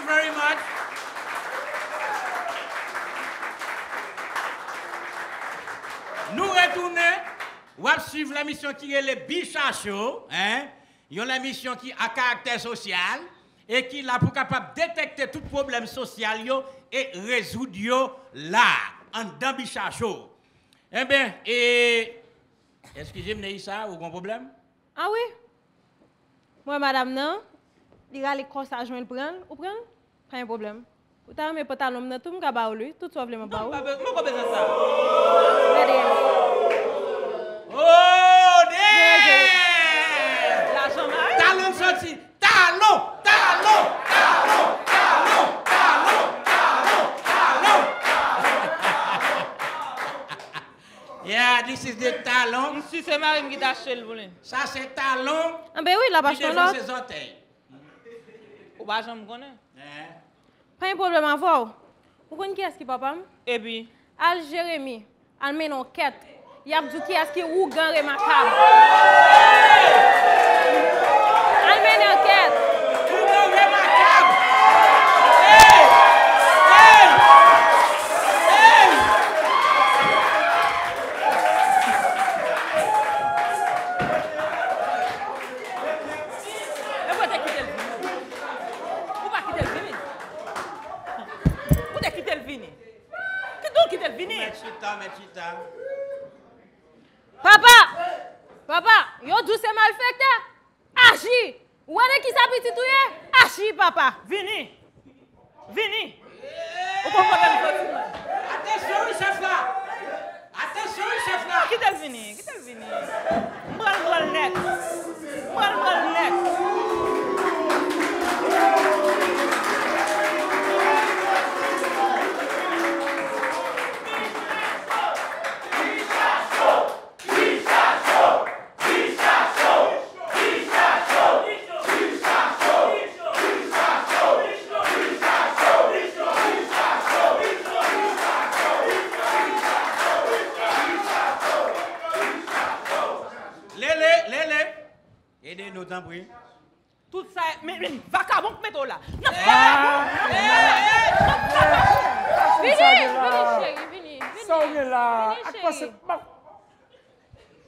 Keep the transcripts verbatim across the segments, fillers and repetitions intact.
Very much. Nou retounen. W ap swiv lemisyon ki rele Bicha Show, en, yon lemisyon ki a karaktè sosyal e ki la pou kapab detèkte tout pwoblèm sosyal yo e rezoud yo la, anndan Bicha Show. Enben, e, eskize m, Neïsa, ou gon pwoblèm? A wi. Mwen, madanm nan, li rale kò sa jwenn pran l, ou pran l? Pa gen pwoblèm. Ou ta renmen pantalon m nan tou, m ka ba ou li. Tout sa w vle, mwen ba ou. Non, m pa be-, m poko bezwen sa. Gade. Oh, damn! Lajan mari? Talon soti. Talon! Talon! Yeah, this is the talon. M si se mari m ki t achte l pou li. Sa se talon. Anben wi, l ap achte yon lòt. Ki devan se zòtèy. Ou pa janm konnen. Eh. Pa gen pwoblèm avè w. Ou konn kiyès ki papa m? Epi? Al Jeremi, al mennen yon kèt. Y ap di w kiyès ki ougan remakab. Al mennen yon kèt. Ougan remakab. Hey! Hey! Hey! E mwen te kite l vini. Ou pa kite l vini. Ou te kite l vini. Kite w kite l vini. Mèt chita, mèt chita. Papa! Papa, yo di w se malfektè. Aji! Ou wè nan kisa pitit ou ye? Aji, papa! Vini! Vini! Ou konn kote m soti mwen? Atansyon wi, chèf la! Atansyon wi, chèf la! Kite l vini, kite l vini. M pral, m pral nèt. M pral, m pral nèt. Lele, Lele, ede nou, tanpri. Tout sa, men, men, vakabon k mete w la. Nan vakabon! Vini, vini, cheri, vini, vini. Sa w gen la? Vini, cheri. Ak pase,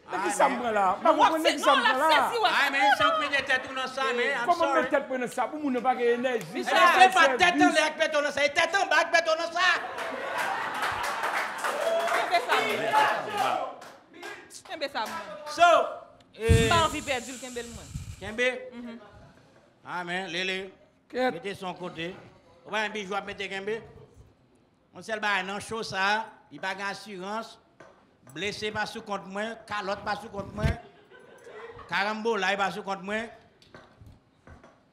men ki sa m pran la? M pa konprann men ki sa m pran la. Ay, men, sa w mete tèt ou nan sa, men, I'm sorry. Kòman m met tèt mwen nan sa? Pou moun nan pa gen enèji. Mesye, se pa tèt anlè ak mete w nan sa, e tèt anba ak mete w nan sa. Kenbe sa, men. Kenbe sa, mwen. So, eh, m pa anvi pèdi l, kenbe l, mwen. Kenbe? Mhm. Amen, Lele. Kèt. Mete son kote. Ou pa gen bijou ap mete kenbe? Yon sèl bagay, nan cho sa, li pa gen asirans. Blese pa sou kont mwen, kalòt pa sou kont mwen. Karanbola pa sou kont mwen.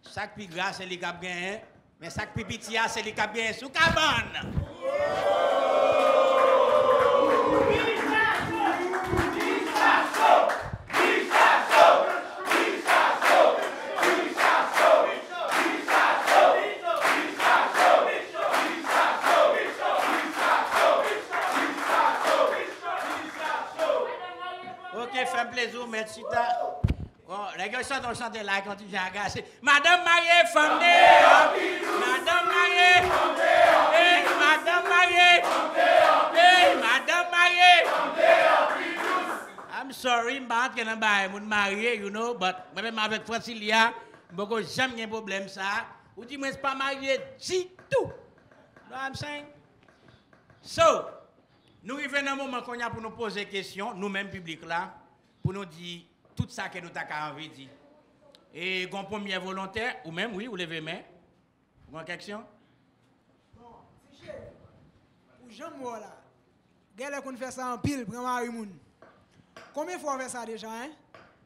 Sa k pi gra, se li k ap genyen. Men sa k pi piti a, se li k ap genyen sou kabann. Ok, fè m plezi w, mèt chita. Bon, nèg yo chante yon chante la, konn ti jan agase. Madanm marye, fanm deyò. Madanm marye. Ey, madanm marye. Ey, madanm marye. I'm sorry, m pa antre nan bagay moun marye, you know, but mwen menm avèk Francilia, m poko janm gen pwoblèm sa. Ou di mwen se pa marye ditou. Know what I'm saying? So, nou rive nan moman kounye a pou nou poze kesyon, nou menm piblik la, pou nou di tout sa ke nou ta ka anvi di. E gon premye volontè, ou menm, wi, ou leve men. Ou gon kèksyon? Bon, ti cheri, ou janm wè w la. Genlè konn fè sa anpil, pran mari moun. Konbyen fwa w fè sa deja, en?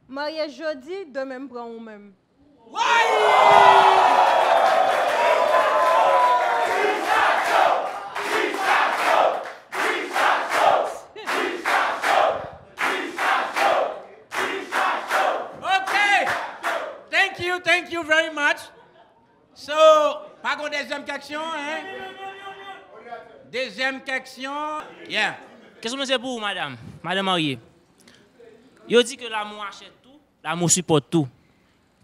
Marye jodi, demen m pran ou menm. Ok. Thank you, thank you very much. So, pa gon dezyèm kèksyon, en? Dezyèm kèksyon. Yeah. Kesyon mwen se pou ou, madanm. Madanm marye. Yo di ke lanmou achèt tou, lanmou sipòt tou.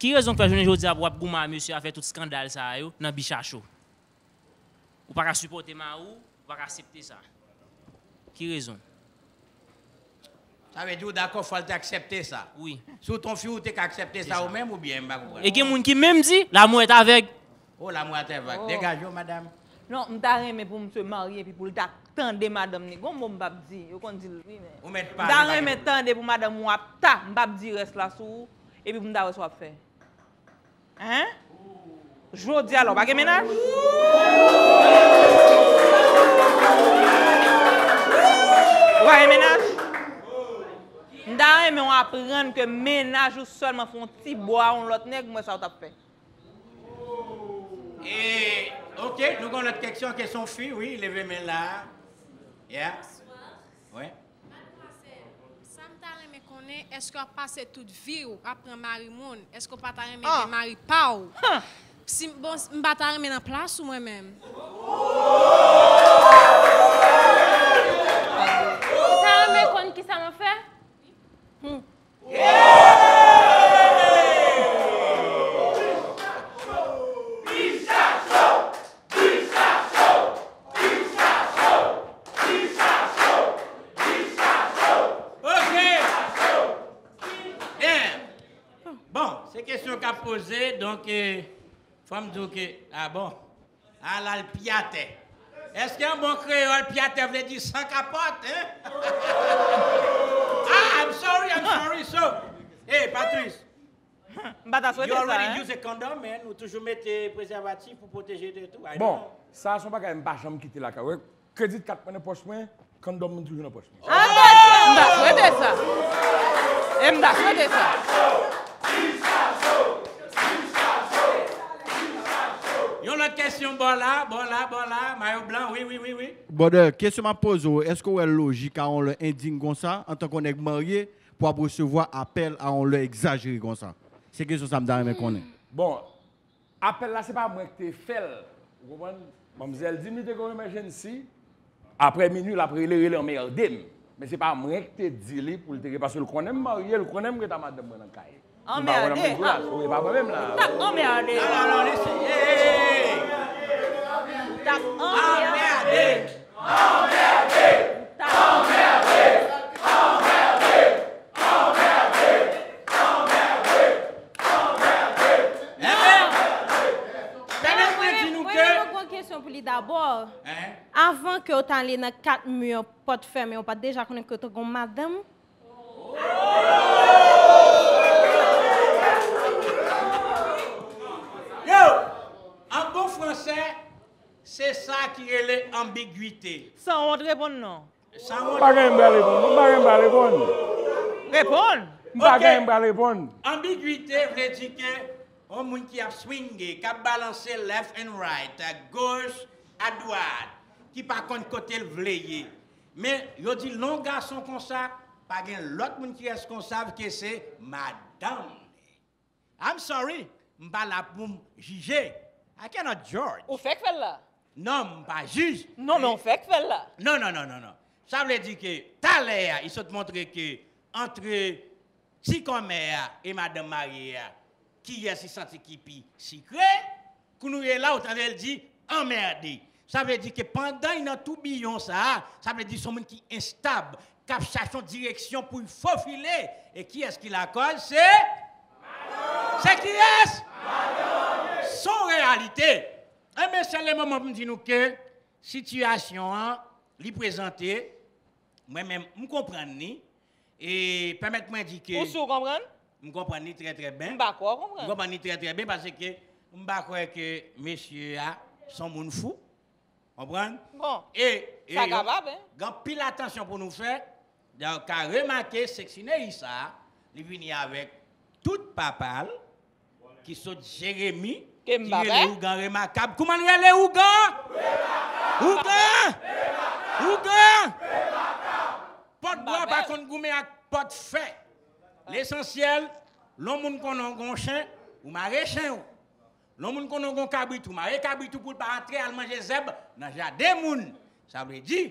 Ki rezon k fè jounen jodi a pou w ap goumen a mesye a fè tout eskandal sa a yo nan Bicha Show? Ou pa ka sipòte mari w, ou pa ka aksepte sa. Ki rezon? Sa vle di ou dakò fò l te aksepte sa? Wi. Si w t on fi, ou te ka aksepte sa ou menm oubyen? M pa konprann. E gen moun ki menm di, l'amour est aveugle. Oh, l'amour est aveugle. Degaje w, madanm. Non, m ta renmen pou misye marye epi pou l ta tande madanm ni. Gon mo m p ap di, yo konn di l wi, men. Ou mèt pale. M ta renmen tande pou madanm ou ap ta, m p ap di rès la sou ou, epi pou m ta wè sa w ap fè. Hein? Jodi a la, ou pa gen mennaj? Ou pa gen mennaj? M ta renmen w aprann ke mennaj ou sèlman fè yon ti bò a yon lòt nèg, m wè sa w t ap fè. E, ok, nou gen yon lòt kesyon, kesyon fi, wi, leve men la. Yeah. Wi. Sa m ta renmen konnen, èske w ap pase tout vi w ap pran mari moun? Èske w pa ta renmen gen mari pa w? Si, bon, m pa ta renmen nan plas ou mwen menm. Ou ta renmen konn kisa m ap fè? Bon, se kesyon k ap poze, donk, fò m di w ke, a bon. Ala l pye atè. Èske an bon kreyòl pye atè vle di san kapòt, en? Ah, I'm sorry, I'm sorry, so. Hey, Patrice. M pa ta swete sa, en. You already use a condom, man. Ou toujou mete prezèvatif pou pwoteje de tou. Bon, sa se yon bagay m pa janm kite lakay ou. Kredi kat mwen nan pòch mwen, kondòm mwen toujou nan pòch mwen. M ta swete sa. E m ta swete sa. Yon lòt kesyon bò la, bò la, bò la, mayo blan, wi, wi, wi, wi. Brother, kesyon m ap poze w, èske w wè lojik a yon lè endiy konsa, antanke yon nèg marye, pou w ap resevwa apèl a yon lè egzajere konsa? Se kesyon sa m ta renmen konnen. Bon, Apèl la, se pa mwen ki te fè l. Ou konprann? Manmzèl di m li te gen yon emergency. Aprè minui, l ap rele, rele, anmède m. Men se pa mwen ki te di li pou l te rele, paske l konnen m marye, l konnen m ret a madanm mwen nan kay. M pa wè nan menm jou la, so e pa mwen menm la. Anmède! Non, non, non, listen. Hey, hey, hey, hey. Ou t ap anmède! Enben, pèmèt mwen di nou ke. Mwen gen yon gwo kesyon pou li dabò. Avan ke w t ale nan kat mi an, pòt fèmen, ou pa t deja konnen ke w te gen yon madanm? Yo! An bon fransè, se sa ki rele anbigwite. Sanwont, reponn non. Sanwont. M pa gen m pral reponn. M pa gen m pral reponn. Reponn. M pa gen m pral reponn. Anbigwite vle di ke yon moun ki ap swinge, k ap balanse left and right, a goch, a dwat, ki pa konn kote l vle ye. Men, yo di lè yon gason konsa, pa gen lòt moun ki rès konsa ke se madanm li. I'm sorry, m pa la pou m jije. I cannot judge. Ou fèk fè l la. Non, m pa jij. Non, men ou fèk fè l la. Non, non, non, non, non. Sa vle di ke talè a, li sot montre ke antre ti kòmè a e madanm marye a, kiyès li santi ki pi sikre? Kounye a la, ou tande l di anmède. Sa vle di ke pandan li nan toubiyon sa a, sa vle di se yon moun ki enstab, k ap chache yon direksyon pou l fofile. E kiyès ki lakòz? Se Se kiyès? Se yon reyalite. Enben, se le moman pou m di nou ke sitiyasyon an, li prezante, mwen menm, m konprann li. E pèmèt mwen di ke. Ou si w konprann? M konprann li trè, trè byen. M pa kwè w konprann. M konprann li trè, trè byen paske m pa kwè ke mesye a se yon moun fou. Konprann? Bon, e, e sa yo, kapab, en. Gen anpil atansyon pou nou fè. Dayè, w ka remake Sexy Ney sa, li vini avèk tout papa l, ki sot Jeremi, ki rele Ougan Remakab. Kouman l rele Ougan? Ougan! Ougan! Pòt bwa pa konn goumen ak pòt fè. Lesansyèl, lè yon moun konnen w gen yon chen, ou mare chen w. Lè yon moun konnen w gen yon kabrit, ou mare kabrit ou pou l pa antre al manje zèb nan jaden moun. Sa vle di,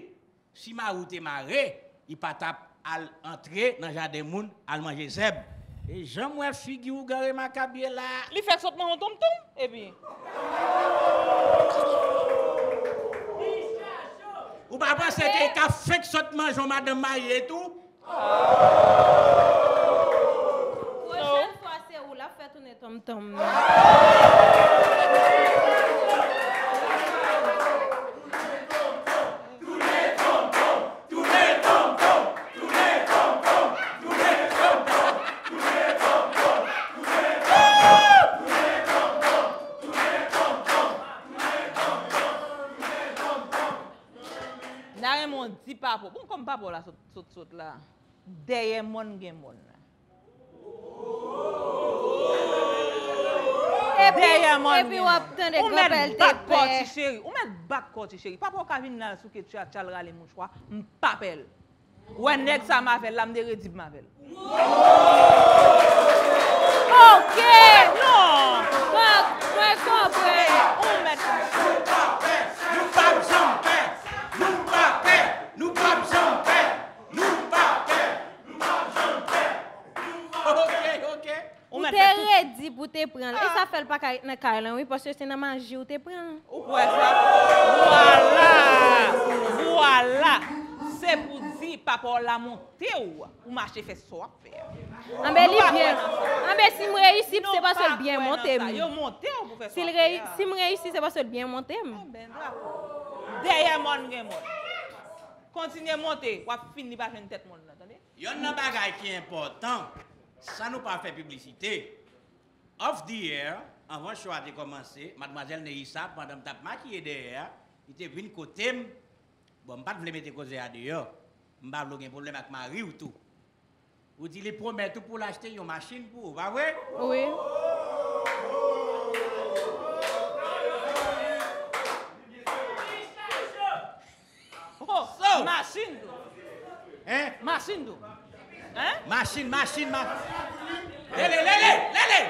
si mari w te mare, li pa t ap al antre nan jaden moun al manje zèb. E jan m wè figi Ougan Remakab ye la. Li fèk sot nan yon tonmtonm, epi. Se te ka fenk sot manje yon madanm marye tou. Pwochèn fwa se ou l ap fè tounen tonmtonm nan. N a renmen w di papo. Bon, kòm papo la sot, sot, sot la. Dèyè mòn gen mòn. Epi, dèyè mòn epi gen w ap mòn. Tande ou mèt granpè l te bat kò pè. Ti cheri. Ou mèt bat kò ti cheri. Papo w ka vin la sou ketya tchal rale mouchwa. M pa pè l. Ou wè nèg sa m avè l la, m te redi m avè l. Ok. Non. Mwen, mwen konprann. Ou mèt. Nou p ap janm pè. Nou pa pè. Nou p ap janm pè. Nou pa pè. Nou p ap janm pè. Nou pa pè. Ok, ok. Ou te redi pou te pran l. E sa fè l pa ka ret nan kay lan, wi, paske se nan maji ou te pran l. Ou kwè sa? Vwala! Vwala! Se pou di papa w la monte w, ou mache fè sa w ap fè a. Anben, li byen. Anben, si m reyisi, se paske l byen monte m. Yo monte w pou fè sa w ap fè a. Si m reyisi, se paske l byen monte m. Anben, dakò. Dèyè mòn gen mòn. Kontinye monte, w ap fin li pa jwenn tèt mòn nan, tande? Yonn nan bagay ki enpòtan, san nou pa fè piblisite, off the air, anvan show a te kòmanse, madmwazèl Neissa, pandan m t ap makiye dèyè a, li te vin kote m. Bon, m pa t vle mete koze a deyò. M pa vle w gen pwoblèm ak mari w tou. Ou di li pwomèt ou pou l achte yon machin pou ou, pa vre? Wi. Oh, so, machin tou. Hein? Machin tou. Hein? Machin, machin, ma-, lele, lele, lele!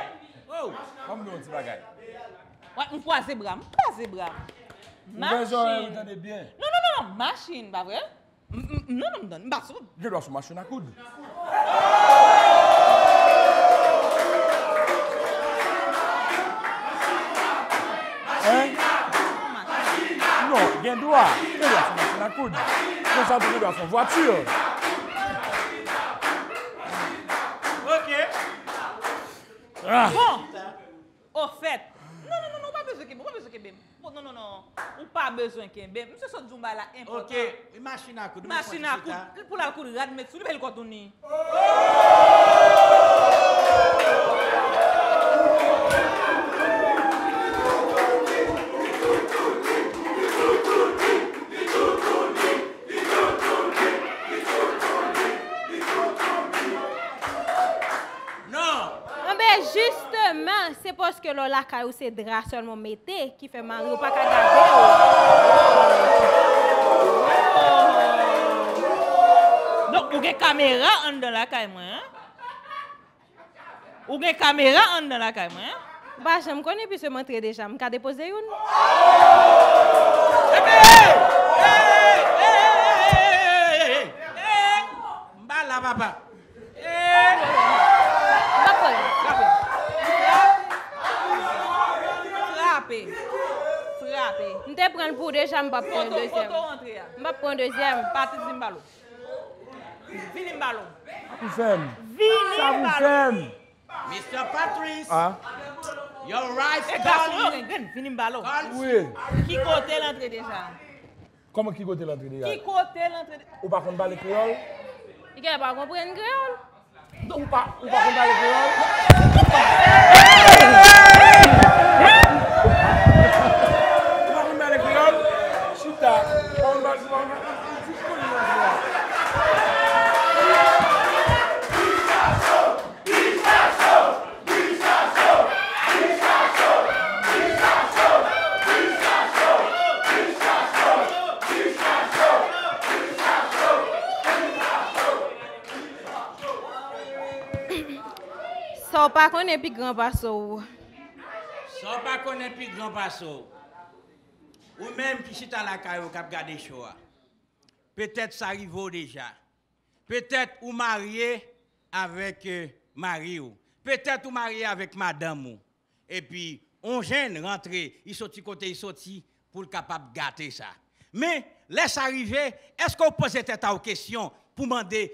Oh! Ban m di yon ti bagay. Wè, m kwaze bra, m kwaze bra. Ou gen zòrèy ou tande byen. Non, non, non, non, machin, pa vre? M, m, non, non, m, m pa sou. Gen dwa sou machin a koud. Hein? Non, gen dwa. Gen dwa sou machin a koud. Konsa tou gen dwa sou vwati. Ok. Ah. Bon. Ofèt. Non, non, non, non, ou pa bezwen kenbe m, ou pa bezwen kenbe m. Bon, non, non, non. Ou pa bezwen kenbe m. Misye sot di yon bagay la enpòtan. Ok, machin a koud, machin a koud. Pou l al koud rad met sou li, bay l kòtouni. Non. Anben, jisteman, se paske lè w lakay ou se dra sèlman w mete ki fè mari w pa ka gade w. Donk, ou gen kamera anndan lakay mwen, en? Ou gen kamera anndan lakay mwen, en? M pa janm konnen, piske m antre deja, m ka depoze youn. Epi, hey! Hey! Hey! M pa la, papa. Hey! M pa pran. Frape. Frape. Frape. M te pran l pou w deja, m p ap pran yon dezyèm. Kote w antre a? M p ap pran yon dezyèm. Patrice, di m ba l ou. Vini m ba l ou. Sa pou fè m. Vini m ba l ou. Sa pou fè m. Mister Patrice, ah, your rice. E gason yo gen grenn, vini m ba l ou. Wi. Ki kote l antre deja? Kòman ki kote l antre deja? Ki kote l antre de- Ou pa konn pale kreyòl? Li gen pa konprann kreyòl. Ou pa, ou pa konn pale kreyòl? Ou pa konn pale kreyòl? Chita. Ou pa konn pale, ou pa konn pale. Sa w pa konnen pi gran pase w. Sa w pa konnen pi gran pase w. Ou menm ki chita lakay ou k ap gade show a. Petèt sa rive w deja. Petèt ou marye avèk, eh, mari w. Petèt ou marye avèk madanm ou. Epi, on jèn rantre, li soti kote li soti pou l kapab gate sa. Men, lè sa rive, èske w poze tèt a w kesyon pou mande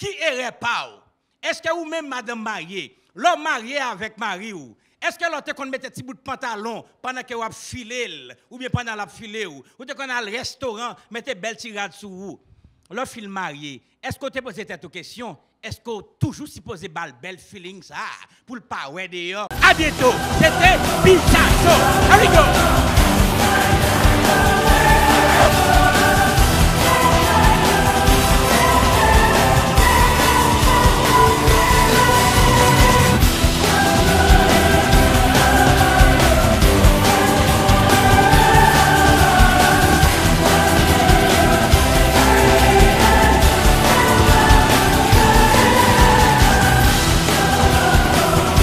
ki erè pa w? Èske ou menm madanm marye, lè w marye avèk mari w, èske lè w te konn mete ti bout pantalon pandan ke w ap file l, oubyen pandan l ap file w, ou te konn al restoran, mete bèl ti rad sou ou? Lè w fin marye, èske w te poze tèt ou kesyon, èske w toujou sipoze ba l bèl feeling sa a pou l pa wè deyò? A byento, se te Bicha Show. Here we go!